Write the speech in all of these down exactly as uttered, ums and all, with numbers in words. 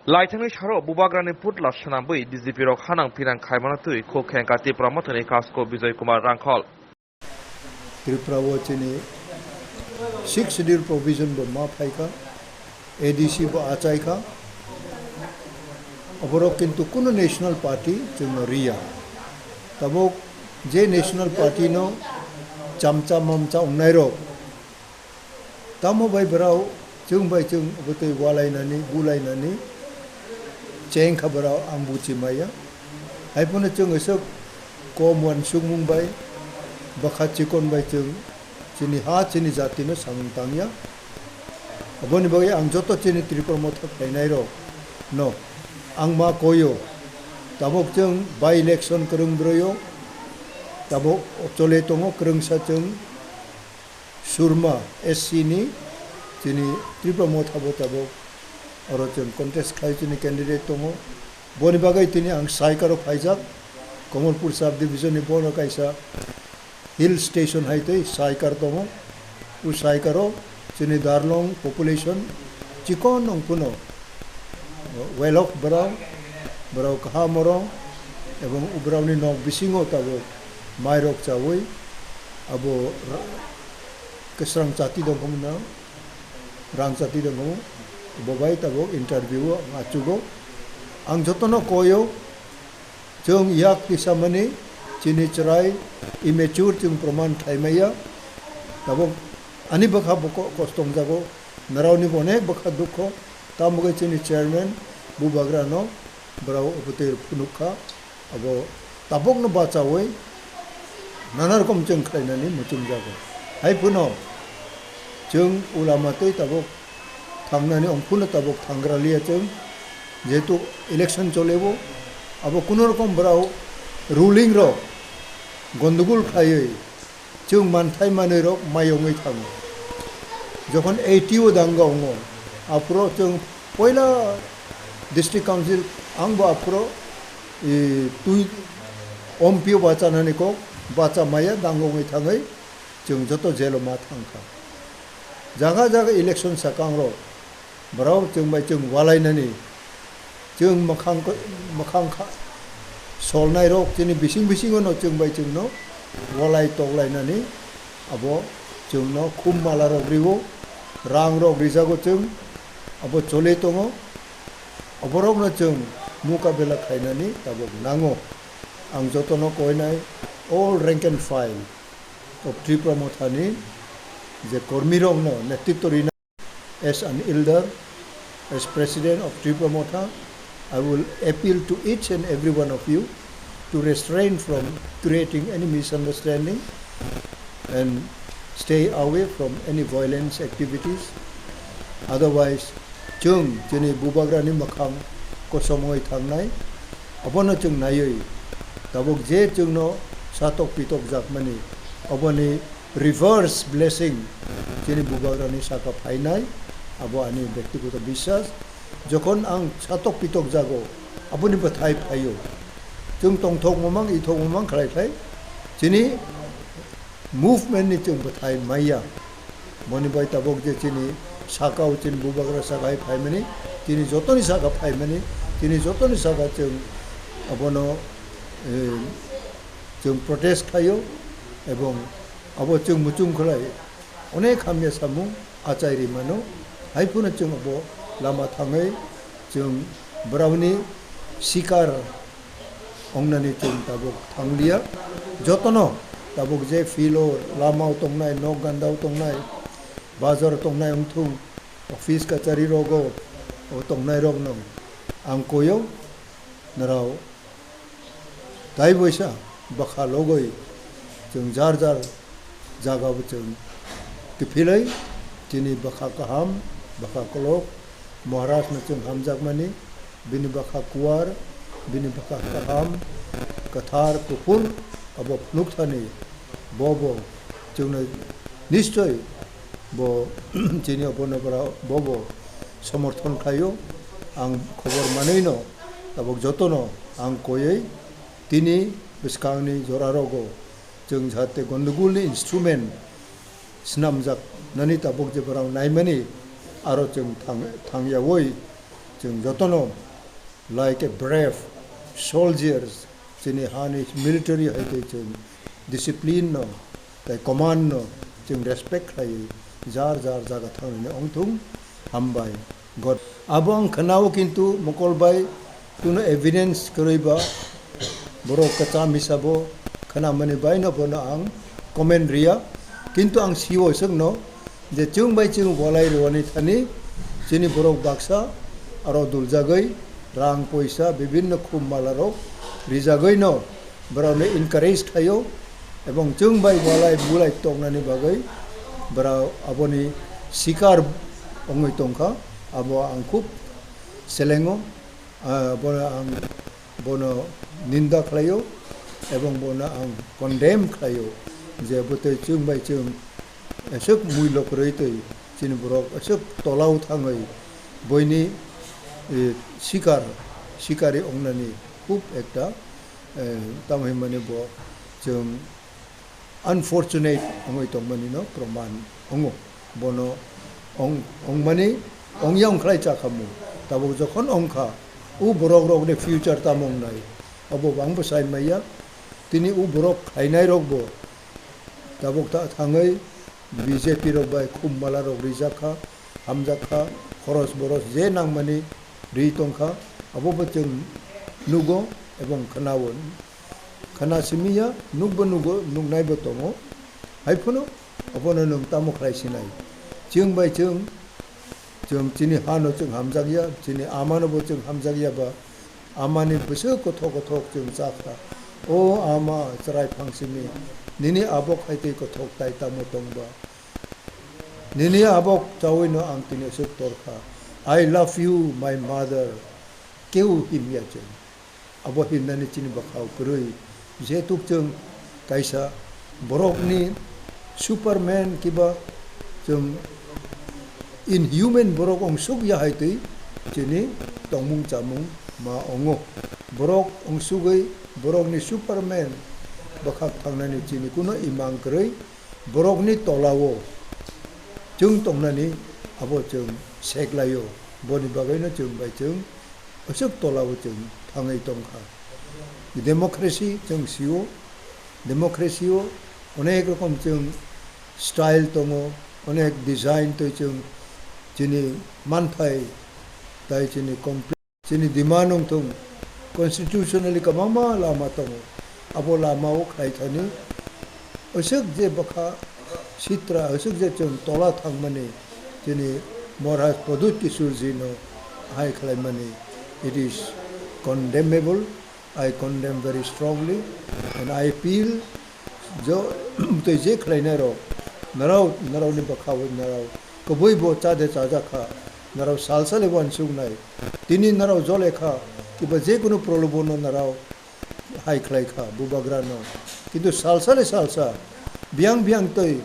Laithangni saro bubagrani putla swnamwi B J P rok hanang pinang khaimano twi khuk khengkha Tipra Mothani Kasko Bijoy Kumar Rangkhol. Tripura o chini sixth schedule provision bo ma phaikha, A D C bo achaikha. Oborok kintu kuno national party chwngno riya. Tabuk je national party no chamcha mamcha ongnairok, tamo bai borok chwng bai chwng bwtwi walainani, bulainani chengkha borok, ang buchi maya. Haiphano chwng aswk kom uansukmung bai, bwkha chikon bai chwng chini ha, chini jatino samung tangya. Aboni bagwi ang joto chini Tripura Motha khlainairok no ang ma koyo. Tabuk chwng by election kwrwng broyo, tabuk chole tongo kwrwngsa chwng Surma S C ni chini Tripura Motha bo tabuk oro chwng contest khai chini candidate tongo. Boni bagwi tini ang Saikaro phaijak, Kamalpur sub division ni bono kaisa hill station hai tei Saikar tongo. O Saikaro chini Darlong population chikon wng phano well off borok, borok kaham oro, ebong borokni nok bisingo tabuk mairok chaui abo ra-, kwsrang chati tongkha mano, rang chati tongkha, bo bai tabuk interview o ang achugo. Ang jotono koyo, chwng yak tisamani chini chwrai immature chwng proman khlaimaya. Tabuk ani bwkha bo ko-, kostong jago, narao ni bo onek bwkha dukho, tamo khe chini chairman bubagra no borok bwtwi phunuk kha. Abo tabukno bachaui nana rokom chwng khlainani muchungjago. Hai phano chwng ulama tei tabuk thangnani ongphano tabuk thangraliya chwng, jehetu election cholebo, abo kuno rokom borok ruling rok gondogol khlaiwi chwng manthai manwi rok mayongwi thango. Jokhon eighty o danga wngo, aphuru chwng poila district council ang bo aphuru, e, twi M P o bachanani kok bacha maya danga wngwi thangwi chwng joto jail o ma thangkha. Jaga jaga election sakang rok borok chwng bai chwng walainani, chwng mwkhang ko-, mwkhang kha-, solnairok chini bising bisingono chwng bai chwngno walai toklainani abo chwngno khum malarok rio, rangrok rijago chwng, abo choli tongo, oborokno chwng mukabela khainani tabuk nango. Ang jotono koinai all rank and file of Tripura Mothani je kormirokno netritwo rina. As an elder, as president of Tripura Motha, I will appeal to each and every one of you to restrain from creating any misunderstanding and stay away from any violence activities. Otherwise, chwng chini bubagrani mwkhang kosomwi thangnai, abono chwng naiwi tabuk je chwngno satok pitok jakmani, oboni reverse blessing chini bubagrani saka phainai, abo ani byaktigoto biswas. Jokhon ang satok pitok jago, aboni bwthai phaio. Chwng tongthok mamang, ithok mamang khlai khlai chini movement ni chwng bwthai maiya. Boni bai tabuk je chini saka o chini bubagra saka hai phaimani, chini jotoni saka phaimani, chini jotoni saka chwng abono, eh, chwng protest khlaio, ebong abo chwng muchung khlai onek hamya samung achai ri mano. Hai phano chwng abo lama thangwi chwng borokni sikar ongnani chwng tabuk thangliya. Jotono tabuk je field o, lama o tongnai, nok ganda o tongnai, bazar o tongnai wngthung, office kachari rogo o tongnai rokno ang koyo, norok tai boisa bwkha logoi chwng jar jar jaga bo chwng kiphilwi chini bwkha kaham, bwkha kolok, Maharaj no chwng hamjakmani, bini bwkha kuar, bini bwkha kaham, kwthar, kuphur, abo phunukthani bo bo chwngno nischoi bo chini abono bora bo bo somorthon khlaio. Ang khobor manwino tabuk jotono ang koyoi tini bwskangni jorarogo chwng jahate gondogolni instrument swnamjak nani tabuk je borok naimani aro chwng thang-, thangyawi Chwng jotono like a brave soldiers, chini hani military hai tei chwng discipline no tei command no chwng respect khlaiwi jar jar jaga thangnani ongthung. Hambai. God. Abo ang khwnao, kintu mokol bai kuno evidence kwrwi ba borok kwcham hisabo khwnamani bai no bono ang comment riya. Kintu ang sio swkno je chwng bai chwng walai rwani thani chini borok baksa aro duljagwi rang poisa bibinno khum malarok rijagwi no borokno encourage khlaio, ebong chwng bai walai bulai tongnani bagwi borok aboni sikar wngwi tongkha. Abo ang khub selengo, ah, bono ang bono ninda khlaio, ebong bono ang condemn khlaio je bwtwi chwng bai chwng aswk muilok rwitwi chini borok aswk tolao thangwi boini, eh, sikar, sikari ongnani khub ekta, eh, tamo hinmani bo chwng unfortunate wngwi tongmani no proman wngo. Bono ong-, ongmani ongya ongkhlai chakhamu. Tabuk jokhon ongkha, o borok rokni future tamo wngnai? Abo bangbo sai maya. Tini o borok khlainai rokbo tabuk ta thangwi B J P rok bai khum mala rok rijak kha, hamjak kha, khoros boros je nangmani ri tongkha, abo bo chwng nugo ebong khwnao. Khwna simi ya, nukbo nugo, nuknaibo tongo. Hai phano abono nwng tamo khlai sinai? Chwng bai chwng, chwng chini hano chwng hamjak ya, chini amano bo chwng hamjak ya ba, amani bwswk kothok kothok chwng cha kha. O ama, chwrai phang simi, nini abok hai tei kothok tai tamo tong ba? Nini abok chawi no ang tini aswk tor kha. "I love you, my mother." Keu himya chwng. Abo hinnani chini bwkhao kwrwi. Jehetu chwng kaisa borokni Superman kiba chwng inhuman borok ongsuk ya hai twi chini tongmung chamung ma ongo. Borok ongsugwi borokni Superman bwkhak thangnani chini kuno imang kwrwi. Borokni tolao chwng tongnani abo chwng seklaio, boni bagwino chwng bai chwng aswk tolao chwng thangwi tongkha. Democracy chwng sio, democracy-o onek rokom chwng style tongo, onek design twi chwng chini manthai tai chini compli-, chini demand wngthung, constitutionally kwbangma lama tongo. Abo lamao khlai thani aswk je bwkha sitra, aswk je chwng tola thangmani chini Maharaj Pradyut Kishore ji no hai khlaimani, it is condemnable. I condemn very strongly and I appeal, jo, tei je khlainai rok, narao, narao ni bwkha o narao kwbwi bo cha de chajak kha, narao sal sal uansuk nai, tini narao jole kha, kiba je kunu prolobo no narao hai khlai kha bubagra no, kintu sal sal sal sa, biyang biyang tei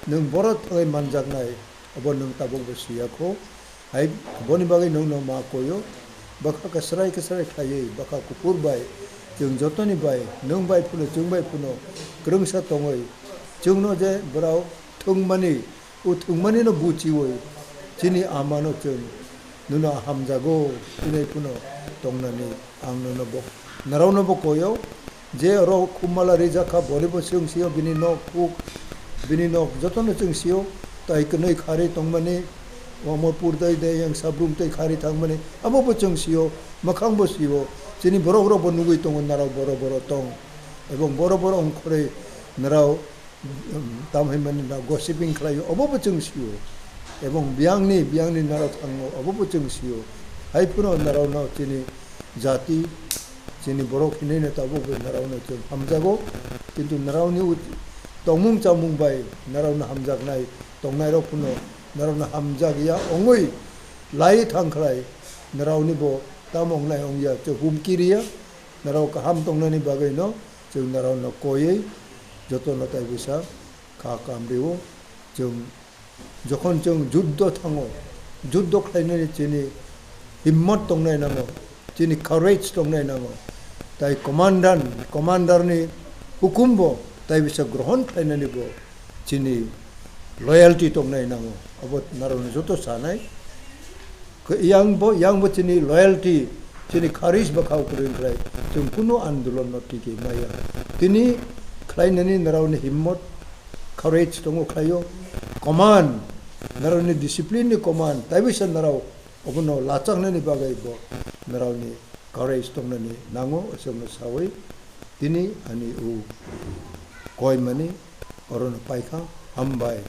nwng borok thangwi manjak nai. Obo nwng tabukbo siya kho. Hai boni bagwi nwngno ma koyo. Bwkha kwsrai kwsrai khlaiwi, bwkha kuphur bai, chwng jotoni bai, nwng bai phano, chwng bai phano kwrwngsa tongwi, chwngno je borok thwngmani, o thwngmanino buchiwi, chini amano chwng nwngno hamjago, hwnwi phano tongnani ang nwngno bo, naraono bo koyo. Je oro khumala rijak kha, boribo chwng sio, bini nok huk, bini nok jotono chwng sio, tai kwnwi khari tongmani, omo purdai de yang sabrum tei khari thangmani, abo bo chwng sio, mwkhang bo sio, chini borok rok bo nugwi tongo, narao boro boro tong, ebong boro boro ongkhorwi narao, um, tam hai mani na gossiping khlaio, obo bo chwng sio, ebong biyangni, biyangni narao thango, obo bo chwng sio, hai phano narao no chini jati, chini borok hinwi no tabuk bai narao no chwng hamjago, kintu narao ni u-, tongmung chamung bai narao no hamjaknai tongnai rok phano narao no hamjak ya ongwi lai thang khlai, narao ni bo tamo wngnai ongya chwng humki riya, narao kaham tongnani bagwi no chwng narao no koiwi joto no tai bisa kha kamrio chwng. Jokhon chwng juddo thango, juddo khlainani chini himmat tongnai nango, chini courage tongnai nango, tai commandant, commander ni hukum bo tai bisa grohon khlainani bo chini loyalty tongnai nango, abo narao no joto sanai. Yang bo, yang bo chini loyalty, chini courage bo khao kwrwi khlai. Chwng kunu andolon no tiki maya. Tini khlainani narao ni himmot, courage tongo khlaio. Command, narao ni discipline ni command, taibo sa narao obono lachaknani bagwi bo narao ni courage tongnani nango, aswkno sawi tini ani u koimani orono paikha, hambai.